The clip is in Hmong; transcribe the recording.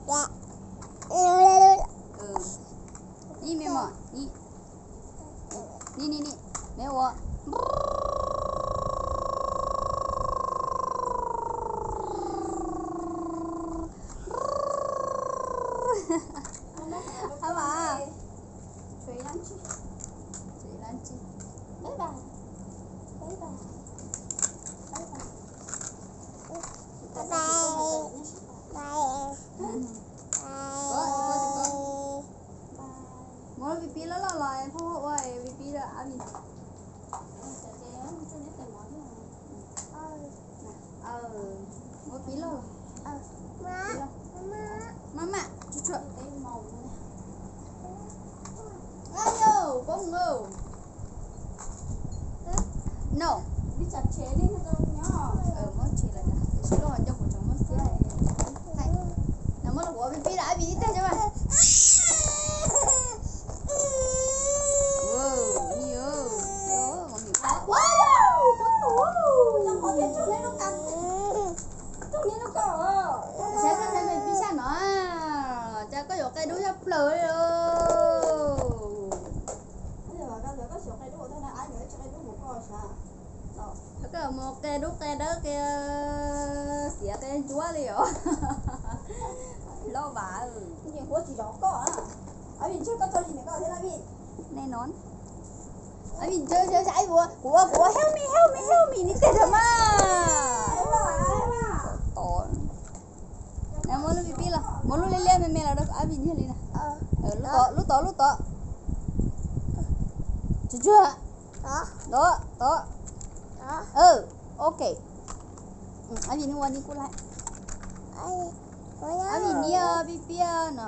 Ni me mom, ni, ni, ni, ni, me ua. Hab mas. Muab pib pib loj loj los, phob ua pib pib rau ab mi. Muab pib loj los. Maj mam, tsuag tsuag. Ab yau, poob lauj. No. Muab tshis lawm, tab sis lub hauv ncauj kuv tseem muab xiab. Nws muab lub kuv pib pib rau ab mi ib teg tso mas. Saib koj saib me pib sab no, cas koj yuav qia dub tshaj plaws li lauj. Koj mus qia dub qia dawb qia xiav qia ntsuab li os. Loj vas. Nej no. Ab mi, kuv ua, kuv ua, help me, help me, help me, ni teg tag mas. Muab lub pib pib los, muab lub liab liab me me los rau ab mi nyiag li na. Lub tod, lub tod, lub tod. Tsuag tsuag. Tod, tod. Ok. Ab mi nws ua ni kuj laib. Ab mi niab pib pib no.